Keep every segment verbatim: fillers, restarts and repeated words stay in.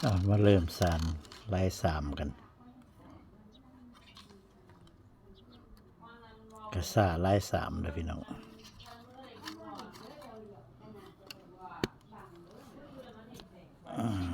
เอามาเริ่มสานลายสามกัน กระซ่าลายสามเด้อพี่น้อง อืม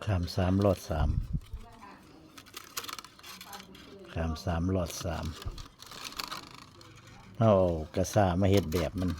ข้ามสามลอดสาม ข้ามสามลอดสาม เอากระซ่ามาเฮ็ดแบบมัน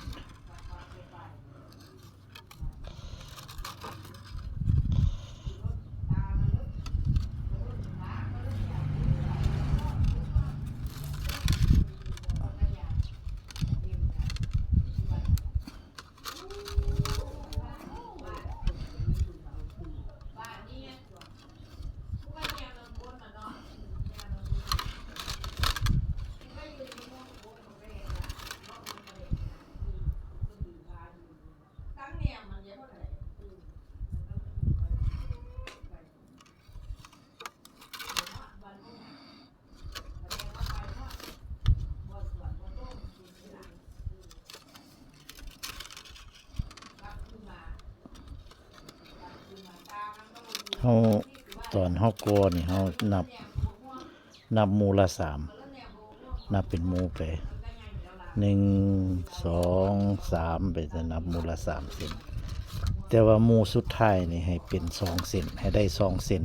เฮา ตอนเฮาก่อนี่ เฮานับ นับหมู่ละสาม นับเป็นหมู่ไป หนึ่ง สอง สาม ไป จะนับหมู่ละสามเส้น แต่ว่าหมู่สุดท้ายนี่ให้เป็นสองเส้น ให้ได้สองเส้น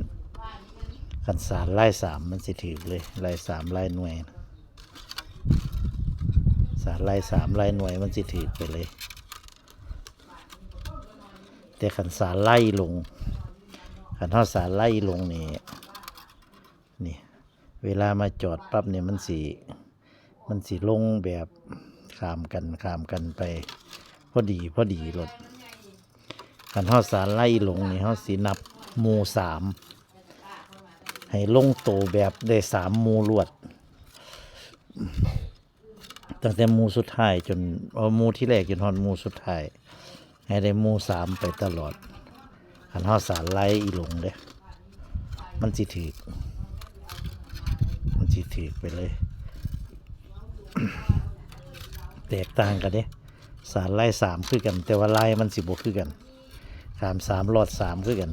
คันสานลายสามมันสิถืกเลย ลายสามลายหน่วย สานลายสามลายหน่วยมันสิถืกไปเลย แต่คันสานลายอีหลง คันเฮาสานลายอีหลงนี่ นี่ เวลามาจอดปั๊บเนี่ยมันสิ มันสิลงแบบข้ามกัน ข้ามกันไป พอดี พอดีโลด คันเฮาสานลายอีหลงนี่ เฮาสินับหมู่สาม ให้ลงโตแบบได้สามหมู่ลวด ตั้งแต่หมู่สุดท้ายจน เอาหมู่ที่แรกจนฮอดหมู่สุดท้าย ให้ได้หมู่สามไปตลอด คันเฮาสานลายอีหลงเด้ มันสิถืก มันสิถืกไปเลย แตกต่างกันเด้ สานลายสามคือกัน แต่ว่าลายมันสิบ่คือกัน ข้ามสามลอดสามคือกัน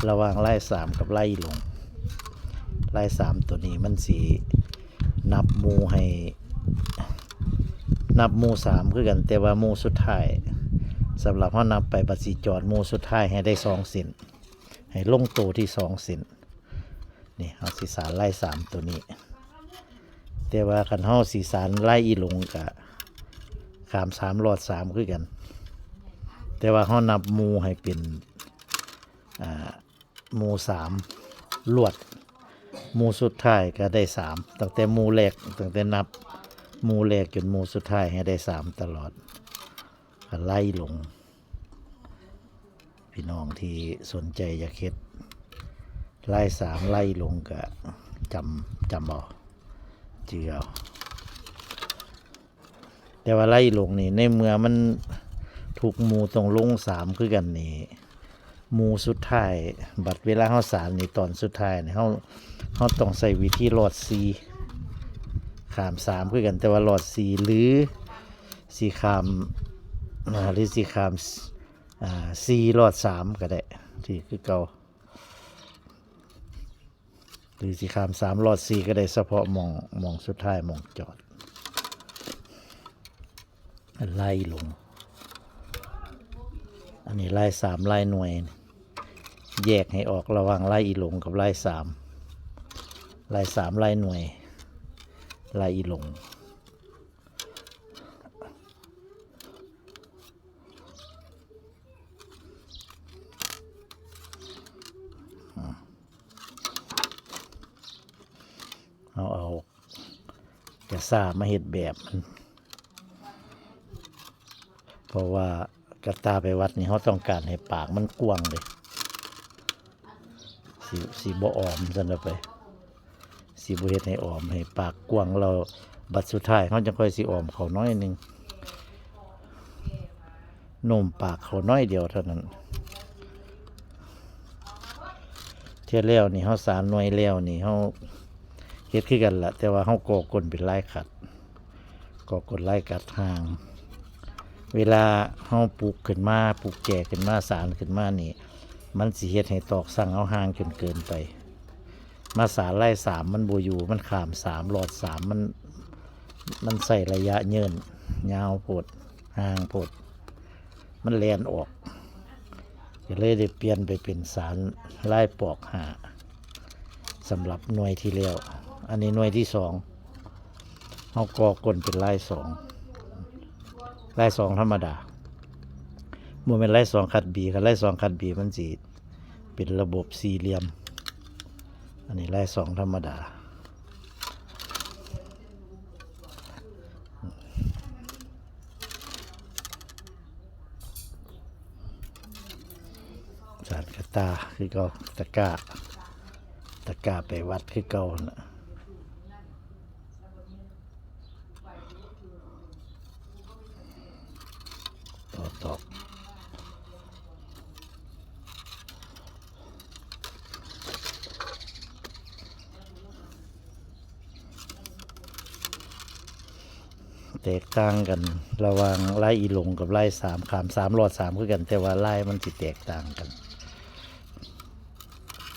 ระหว่างลายสามกับลายอีหลง ลายสามตัวนี้มันสินับหมู่ให้ นับหมู่สามคือกัน แต่ว่าหมู่สุดท้าย สำหรับเฮานับไปบัดสิจอดหมู่สุดท้ายให้ได้สองเส้น ให้ลงโตที่สองเส้น นี่เฮาสิสานลายสามตัวนี้ แต่ว่าคันเฮาสิสานลายอีหลงกะข้ามสามลอดสามคือกัน แต่ว่าเฮานับหมู่ให้เป็น อ่า หมู่สามลวด หมู่สุดท้ายก็ได้สาม ตั้งแต่หมู่แรก ตั้งแต่นับหมู่แรกจนหมู่สุดท้ายให้ได้สามตลอด ก็ไล่ลง พี่น้องที่สนใจอยากเฮ็ดลายสามไล่ลงก็จำ จำเอา จื่อเอา แต่ว่าไล่ลงนี่ ในเมื่อมันทุกหมู่ต้องลงสามคือกันนี่ หมู่สุดท้าย บัดเวลาเฮาสานนี่ ตอนสุดท้ายนี่ เฮา เฮาต้องใช้วิธีลอดสี่ ข้ามสามคือกัน แต่ว่าลอดสี่ หรือสิข้าม อ่า หรือสิข้าม อ่า สี่ลอดสามก็ได้ ที่คือเก่า หรือสิข้ามสามลอดสี่ก็ได้ เฉพาะหม่อง หม่องสุดท้ายหม่องจอด ไล่ลง อันนี้ไล่สามไล่หน่วย แยกให้ออกระหว่างไล่อีหลงกับไล่สาม ไล่สามไล่หน่วย ไล่อีหลง เอา เอากระซ่ามาเฮ็ดแบบมัน เพราะว่ากระต่าไปวัดนี่ เฮาต้องการให้ปากมันกว้างเลย สิ สิบ่ออมซั่นเอาไป สิบ่เฮ็ดให้ออม ให้ปากกว้าง แล้ว บัดสุดท้ายเฮาจั่งค่อยสิอ้อมเข้าน้อยหนึ่ง โน้มปากเข้าน้อยเดียวเท่านั้น เทื่อแล้วนี่เฮาสานหน่วยแล้วนี่เฮาเฮ็ดคือกันล่ะ แต่ว่าเฮาก่อก้นเป็นลายขัด ก่อก้นลายขัดห่าง เวลาเฮาปลุกขึ้นมา ปลุกแก่ขึ้นมา สานขึ้นมานี่ มันสิเฮ็ดให้ตอกสั่งเฮาห่างจนเกินไป มาสานลายสามมันบ่อยู่ มันข้ามสาม ลอดสาม มัน มันใช้ระยะเยินยาวโพด ห่างโพด มันแล่นออก ก็เลยได้เปลี่ยนไปเป็นสานลายปอกห้า สำหรับหน่วยที่แล้ว อันนี้หน่วยที่สอง เฮาก่อก้นเป็นลายสอง ลายสองธรรมดา บ่แม่นลายสองคัดบี คันลายสองคัดบีมันสิเป็นระบบสี่เหลี่ยม อันนี้ลายสองธรรมดา สานกะตาคือเก่า ตะกร้า ตะกร้าไปวัดคือเก่าหั่นล่ะ ต่อตอก แตกต่างกันระหว่างลายอีหลงกับลายสาม ข้ามสาม ลอดสามคือกัน แต่ว่าลายมันสิแตกต่างกัน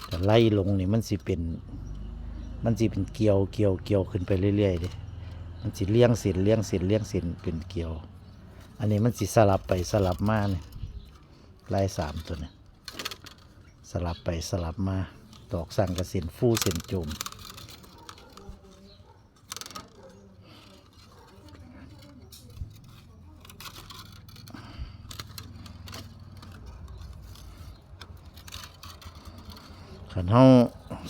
แต่ลายอีหลงนี่มันสิเป็น มันสิเป็นเกลียว เกลียว เกลียวขึ้นไปเรื่อยๆเด้ มันสิเรียงเส้น เรียงเส้น เรียงเส้นเป็นเกลียว อันนี้มันสิสลับไปสลับมานี่ ลายสามตัวนี้ สลับไปสลับมา ตอกสั่งกับเส้นฟูเส้นโจม คันเฮา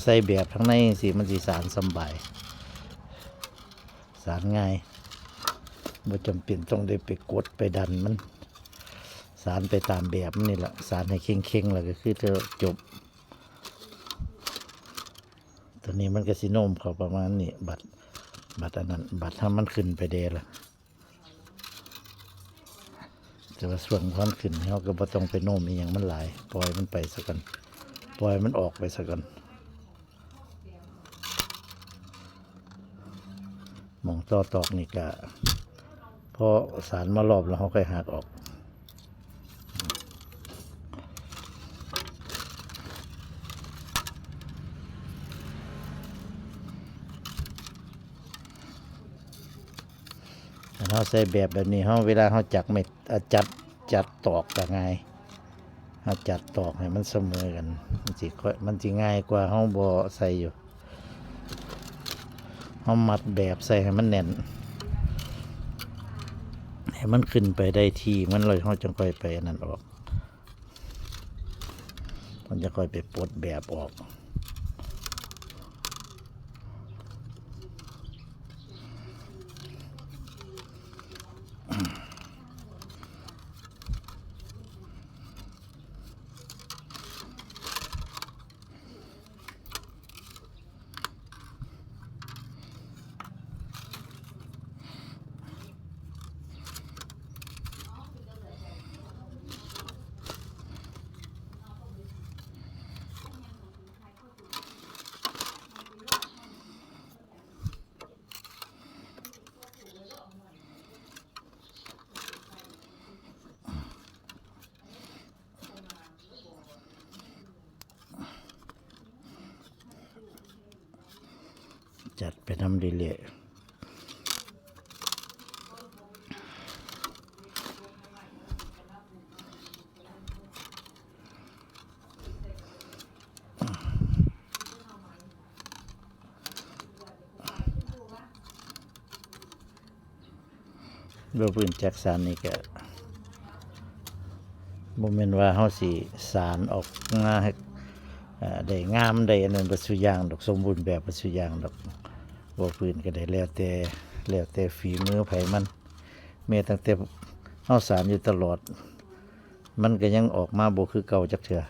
ใส่แบบทางในจั่งซี้ มันสิสานสำบาย สานง่าย บ่จำเป็นต้องได้ไปกดไปดันมัน สานไปตามแบบมันนี่ล่ะ สานให้เข่งๆ แล้วก็คือจะจบ ตัวนี้มันก็สิโน้มเข้าประมาณนี้ บัด บัดอันนั้น บัดถ้ามันขึ้นไปแด่ละ แต่ว่าช่วงมันขึ้น เฮาก็บ่ต้องไปโน้มอีหยังมันหลาย ปล่อยมันไปซะก่อน ปล่อยมันออกไปซะก่อน หม่องต่อตอกนี่ก็ พอสานมารอบแล้วเฮาค่อยหักออก คันเฮาใส่แบบ แบบนี้ เฮา เวลาเฮาจักเม็ด อ่ะ จัด จัดตอกก็ง่าย เฮาจัดตอกให้มันเสมอกัน มันสิค่อย มันสิง่ายกว่าเฮาบ่ใส่อยู่ เฮามัดแบบใส่ให้มันแน่น ให้มันขึ้นไปได้ที่มันเลย เฮาจังค่อยไปอันนั้นออก มันจะค่อยไปปลดแบบออก จัดไปนำเรื่อยๆ บ่พื้นจักสานนี่ก็บ่แม่นว่าเฮาสิสานออกมาให้ เอ่อ ได้งามได้อันนั้นเบิดซุอย่างดอก สมบูรณ์แบบเบิดซุอย่างดอก บ่พื้นก็ได้ แล้วแต่ แล้วแต่ฝีมือไผมัน แม้ตั้งแต่เฮาสานอยู่ตลอด มันก็ยังออกมาบ่คือเก่าจักเทื่อ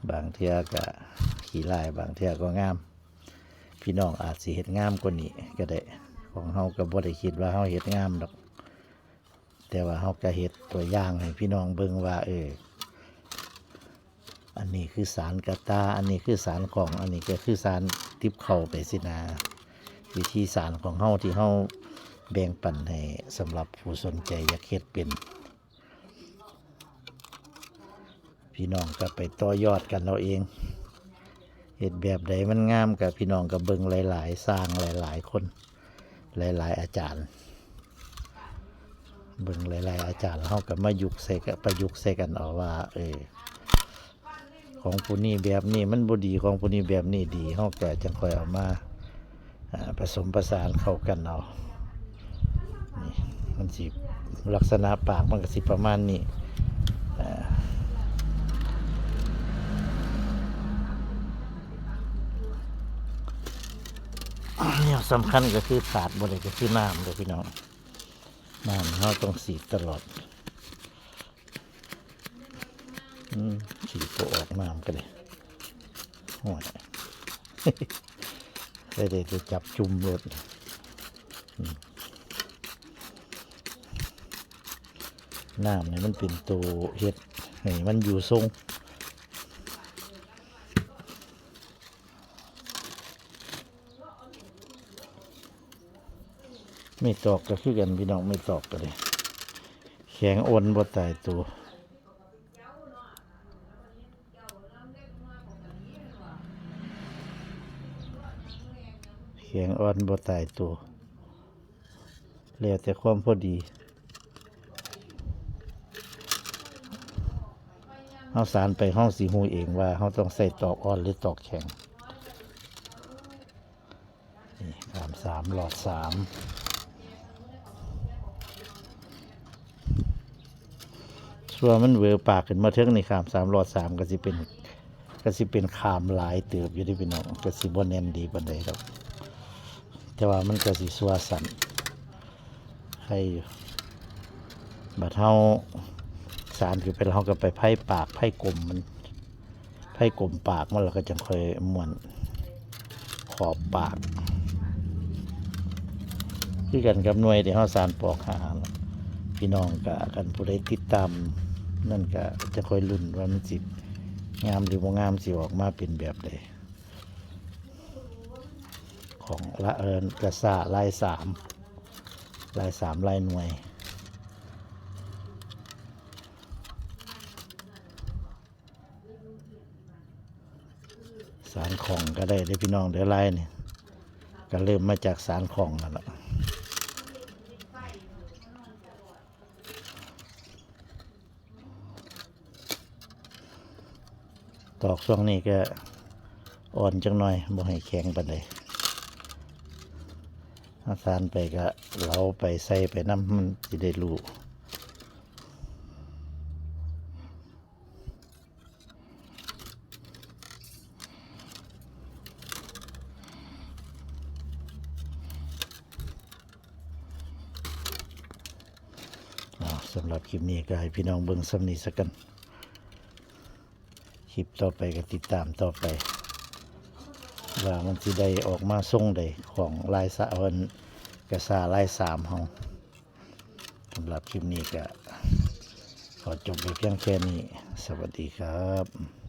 บางเทื่อก็ขี้ร้าย บางเทื่อก็งาม พี่น้องอาจสิเฮ็ดงามกว่านี้ก็ได้ ของเฮาก็บ่ได้คิดว่าเฮาเฮ็ดงามดอก แต่ว่าเฮาก็เฮ็ดตัวอย่างให้พี่น้องเบิ่งว่า เออ อันนี้คือสานกะต่า อันนี้คือสานข้อง อันนี้ก็คือสานติบเข้าไปซี้นะ วิธีสานของเฮาที่เฮาแบ่งปันให้สำหรับผู้สนใจอยากเฮ็ดเป็น พี่น้องก็ไปต่อยอดกันเอาเอง เฮ็ดแบบใดมันงามก็พี่น้องก็เบิ่งหลายๆ ช่างหลายๆ คน หลายๆ อาจารย์ เบิ่งหลายๆ อาจารย์ เฮาก็มายุกต์ใส่กับ ประยุกต์ใส่กันเอาว่า เออ ของผู้นี้แบบนี้มันบ่ดี ของผู้นี้แบบนี้ดี เฮาก็จั่งค่อยเอามา อ่า ผสมประสานเข้ากันเอา นี่ มันสิ ลักษณะปากมันก็สิประมาณนี้ อ่า แนวสำคัญก็คือขาดบ่ได้ก็คือน้ำเด้อพี่น้อง น้ำเฮาต้องสีดตลอด อืม สีดบ่ออกน้ำก็ได้ โอ้ย ได้แต่จับจุ่มโลด อืม น้ำนี่มันเป็นตัวเฮ็ดให้มันอยู่ทรง ไม้ตอกก็คือกันพี่น้อง ไม้ตอกก็ได้ แข็งอ่อนบ่ตายตัว แข็งอ่อนบ่ตายตัว แล้วแต่ความพอดี เฮาสานไปเฮาสิฮู้เองว่าเฮาต้องใส่ตอกอ่อนหรือตอกแข็ง นี่ ขามสาม หลอดสาม ส่วนมันเวอปากขึ้นมาเทิงนี่ ขามสาม หลอดสาม ก็สิเป็น ก็สิเป็นขามหลายเติบอยู่เด้พี่น้อง ก็สิบ่แน่นดีปานใดดอก แต่ว่ามันก็สิสั่วสั้น ใครอยู่ บัดเฮาสานขึ้นไปแล้ว เฮาก็ไปไพ่ปาก ไพ่กลมมัน ไพ่กลมปากมัน แล้วก็จั่งค่อยม้วนขอบปาก คือกันกับหน่วยที่เฮาสานปอกหา พี่น้องก็ คันผู้ใดติดตามนั่นก็จะค่อยลุ้นว่ามันสิงามหรือบ่งาม สิออกมาเป็นแบบใด ของละ เอิ้น กะซ่าลายสาม ลายสาม ลายหน่วย สานข้องก็ได้เด้อพี่น้องเด้อ ลายนี่ ก็เริ่มมาจากสานข้องนั่นล่ะ ตอกช่วงนี้ก็อ่อนจักหน่อย บ่ให้แข็งปานใด เอาสานไปก็เหลาไป ใส่ไปนำ มันสิได้รู้ อ่า สำหรับคลิปนี้ก็ให้พี่น้องเบิ่งส่ำนี้ซะก่อน คลิปต่อไปก็ติดตามต่อไป ว่ามันสิได้ออกมาทรงใดของลายสะ เอิ้น กะซ่าลายสามเฮา สำหรับคลิปนี้ก็ขอจบไปเพียงแค่นี้ สวัสดีครับ